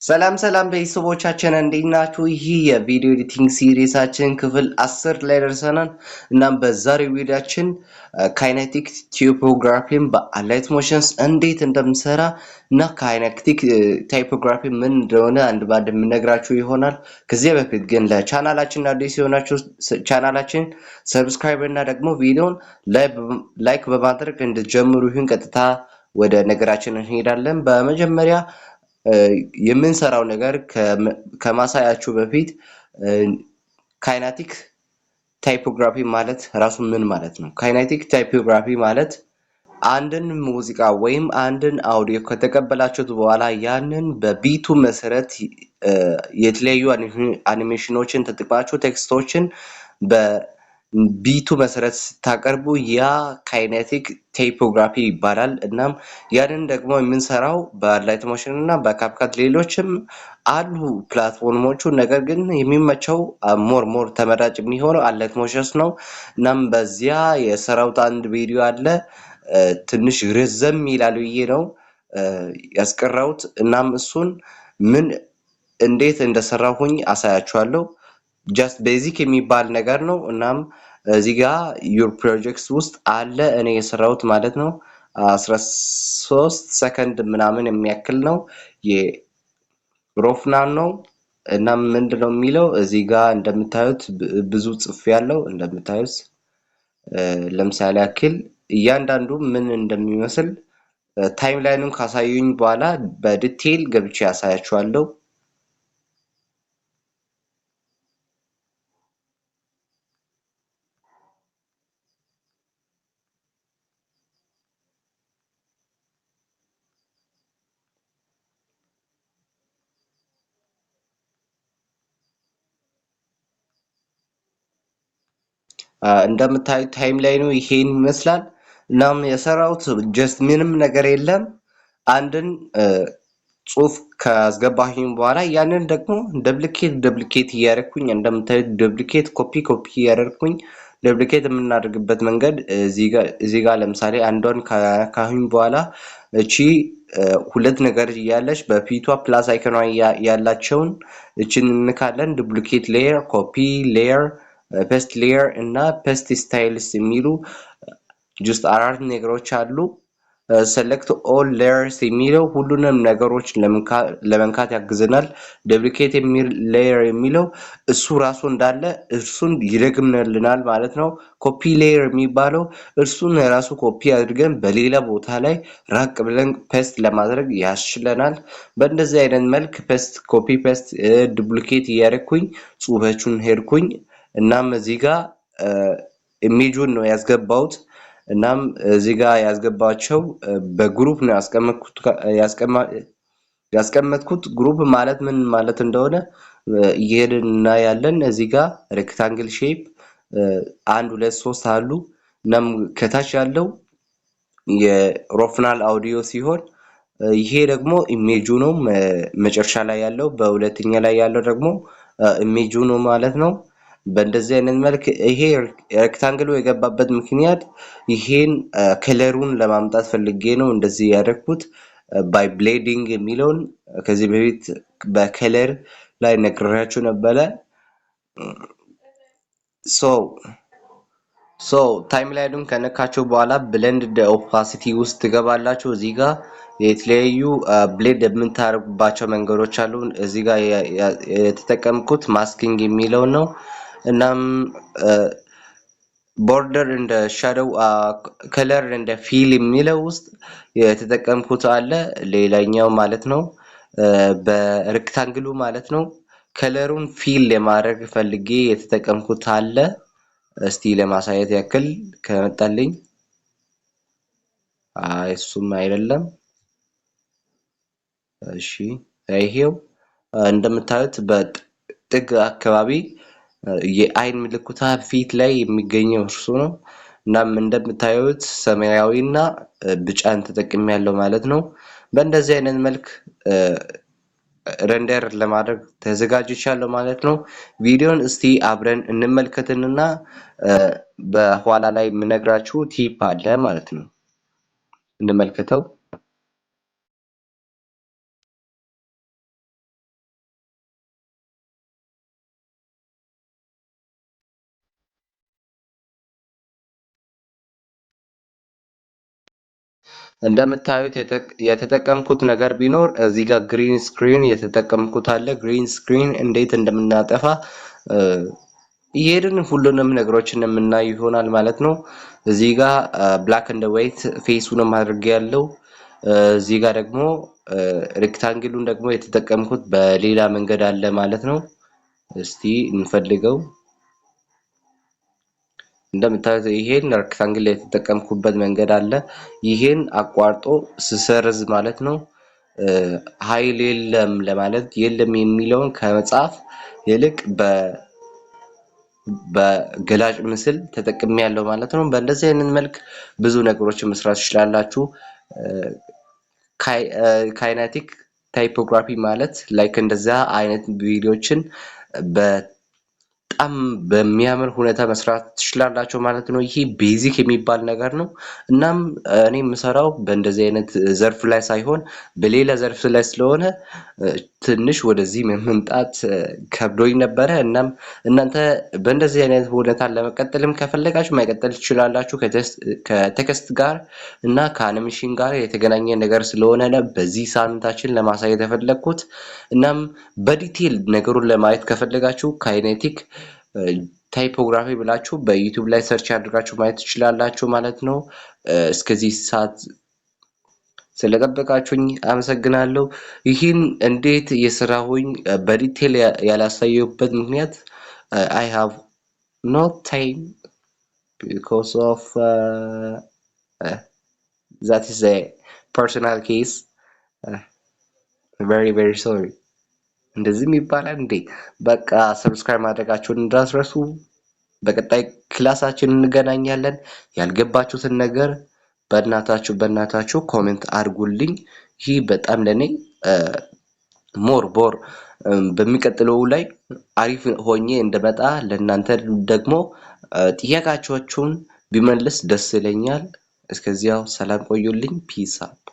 ሰላም ሰላም ቤተሰቦቻችን እንዴት ናችሁ? ይህ የ video editing series ኣችን ክፍል 10 ላይ ደርሰናል። እናም በዛሬው ቪዲዮአችን kinetic typography ን በ Alight Motion እንዴት እንደምሰራ እና kinetic typography ምን እንደሆነ አንድ ባንድ የምነግራችሁ ይሆናል። ከዚያ በፊት ግን ለቻናላችን አዲስ የሆናችሁ ቻናላችን subscribe እና ደግሞ ቪዲዮን like በማድረግ እንድትጀምሩ ይሁን። ቀጥታ ወደ ነገራችን እንሄዳለን። በመጀመሪያ የምንሰራው ነገር ከማሳያችሁ በፊት kinetic typography ማለት ራሱ ምን ማለት ነው? Kinetic typography ማለት አንድን ሙዚቃ ወይም አንድን አውዲዮ ከተቀበላችሁት በኋላ ያንን በ beat ኡ መሰረት የተለያዩ አኒሜሽኖችን ተጠቅማችሁ text ኦችን በ beat ኡ መሰረት ስታቀርቡ ያ kinetic typography ይባላል። እናም ያንን ደግሞ የምንሰራው በ Alight Motion እና በ CapCut፣ ሌሎችም አሉ platform ኦቹ። ነገር ግን የሚመቸው more ተመራጭ የሚሆነው Alight Motion ነው። እናም በዚያ የሰራሁት አንድ ቪዲዮ አለ። ትንሽ ረዘም ይላል ብዬ ነው ያስቀረሁት። እናም እሱን ምን እንዴት እንደሰራሁኝ አሳያችኋለሁ። Just basic የሚባል ነገር ነው። እናም እዚህ ጋ your projects ውስጥ አለ እኔ የሰራሁት ማለት ነው። 13 ሰከንድ ምናምን የሚያክል ነው፣ የሮፍናን ነው። እናም ምንድነው የሚለው፣ እዚህ ጋር እንደምታዩት ብዙ ጽሑፍ ያለው እንደምታዩት፣ ለምሳሌ ያክል እያንዳንዱ ምን እንደሚመስል timeline ኑን ካሳዩኝ በኋላ በ detail ገብቼ ያሳያችኋለሁ። እንደምታዩት timeline ኑ ይሄን ይመስላል። እናም የሰራሁት just ምንም ነገር የለም። አንድን ጽሁፍ ካስገባሁኝ በኋላ ያንን ደግሞ duplicate duplicate እያደረኩኝ፣ እንደምታዩት duplicate copy copy እያደረኩኝ፣ duplicate የምናደርግበት መንገድ እዚህ ጋር ለምሳሌ አንዷን ካሁኝ በኋላ እቺ ሁለት ነገር እያለች በፊቷ plus icon ኗ ያላቸውን እችን እንካለን። Duplicate layer፣ copy layer፣ paste layer እና paste styles የሚሉ just አራት ነገሮች አሉ። Select all layers የሚለው ሁሉንም ነገሮች ለመንካት ያግዘናል። Duplicate የሚል layer የሚለው እሱ ራሱ እንዳለ እርሱን ይደግምልናል ማለት ነው። Copy layer የሚባለው እርሱን ራሱ ኮፒ አድርገን በሌላ ቦታ ላይ ራቅ ብለን paste ለማድረግ ያስችለናል። በእንደዚህ አይነት መልክ paste፣ copy፣ paste፣ duplicate እያደረግኩኝ ጽሁፎቹን ሄድኩኝ። እናም እዚህ ጋር image ኡን ነው ያስገባሁት። እናም እዚህ ጋር ያስገባቸው በ group ነው ያስቀመጥኩት። Group ማለት ምን ማለት እንደሆነ እየሄድን እናያለን። እዚህ ጋር rectangle shape አንድ፣ ሁለት፣ ሶስት አሉ። እናም ከታች ያለው የሮፍናል አውዲዮ ሲሆን ይሄ ደግሞ ኢሜጁ ነው። መጨረሻ ላይ ያለው፣ በሁለተኛ ላይ ያለው ደግሞ ኢሜጁ ነው ማለት ነው። በእንደዚህ አይነት መልክ ይሄ rectangle ኡ የገባበት ምክንያት ይሄን color ኡን ለማምጣት ፈልጌ ነው እንደዚህ ያደረኩት። By blending የሚለውን ከዚህ በፊት በ color ላይ ነግሬያችሁ ነበረ። So timeline ኑን ከነካችሁ በኋላ blend opacity ውስጥ ትገባላችሁ። እዚህ ጋር የተለያዩ blend የምታደርጉባቸው መንገዶች አሉ። እዚህ ጋር የተጠቀምኩት masking የሚለውን ነው። እናም border and shadow፣ color and fill የሚለው ውስጥ የተጠቀምኩት አለ። ሌላኛው ማለት ነው በ rectangle ኡ ማለት ነው color ኡን fill ለማድረግ ፈልጌ የተጠቀምኩት አለ። እስቲ ለማሳየት ያክል ከመጣልኝ፣ አይ እሱም አይደለም። እሺ፣ ይሄው እንደምታዩት በጥግ አካባቢ የአይን ምልክቷ ፊት ላይ የሚገኘው እርሱ ነው። እናም እንደምታዩት ሰማያዊና ቢጫን ተጠቅሜያለሁ ማለት ነው። በእንደዚህ አይነት መልክ render ለማድረግ ተዘጋጅቻለሁ ማለት ነው። ቪዲዮን እስቲ አብረን እንመልከትንና በኋላ ላይ የምነግራችሁ tip አለ ማለት ነው። እንመልከተው። እንደምታዩት የተጠቀምኩት ነገር ቢኖር እዚህ ጋር green screen የተጠቀምኩት አለ። Green screen እንዴት እንደምናጠፋ እየሄድን ሁሉንም ነገሮችን የምናይ ይሆናል ማለት ነው። እዚህ ጋር black and white face ኡንም አድርጌ ያለው፣ እዚህ ጋር ደግሞ rectangle ኡን ደግሞ የተጠቀምኩት በሌላ መንገድ አለ ማለት ነው። እስቲ እንፈልገው። እንደምታዩት ይሄን rectangle የተጠቀምኩበት መንገድ አለ። ይሄን አቋርጦ ስሰርዝ ማለት ነው፣ ኃይል የለም ለማለት፣ የለም የሚለውን ከመጻፍ ይልቅ በገላጭ ምስል ተጠቅሜያለሁ ማለት ነው። በእንደዚህ አይነት መልክ ብዙ ነገሮችን መስራት ትችላላችሁ። Kinetic typography ማለት like እንደዛ አይነት ቪዲዮችን በጣም በሚያምር ሁኔታ መስራት ትችላላችሁ ማለት ነው። ይሄ basic የሚባል ነገር ነው። እናም እኔ የምሰራው በእንደዚህ አይነት ዘርፍ ላይ ሳይሆን በሌላ ዘርፍ ላይ ስለሆነ ትንሽ ወደዚህ መምጣት ከብዶኝ ነበረ። እናም እናንተ በእንደዚህ አይነት ሁኔታ ለመቀጠልም ከፈለጋችሁ መቀጠል ትችላላችሁ። ከ text ጋር እና ከአኒሜሽን ጋር የተገናኘ ነገር ስለሆነ በዚህ ሳምንታችን ለማሳየት የፈለግኩት። እናም በ detail ነገሩን ለማየት ከፈለጋችሁ kinetic typography ብላችሁ በ YouTube ላይ search አድርጋችሁ ማየት ትችላላችሁ ማለት ነው። እስከዚህ ሰዓት ስለጠበቃችሁኝ አመሰግናለሁ። ይህን እንዴት የሰራሁኝ በ detail ያላሳየሁበት ምክንያት I have no time because of that is a personal case. Very very sorry። እንደዚህም ይባላል እንዴ? በቃ subscribe ማድረጋችሁን እንዳትረሱ። በቀጣይ class ኣችን እንገናኛለን። ያልገባችሁትን ነገር በእናታችሁ በእናታችሁ comment አድርጉልኝ። ይህ በጣም ለኔ more more በሚቀጥለው ላይ አሪፍ ሆኜ እንደመጣ፣ ለእናንተ ደግሞ ጥያቄያችሁን ቢመልስ ደስ ይለኛል። እስከዚያው ሰላም ቆዩልኝ። Peace up.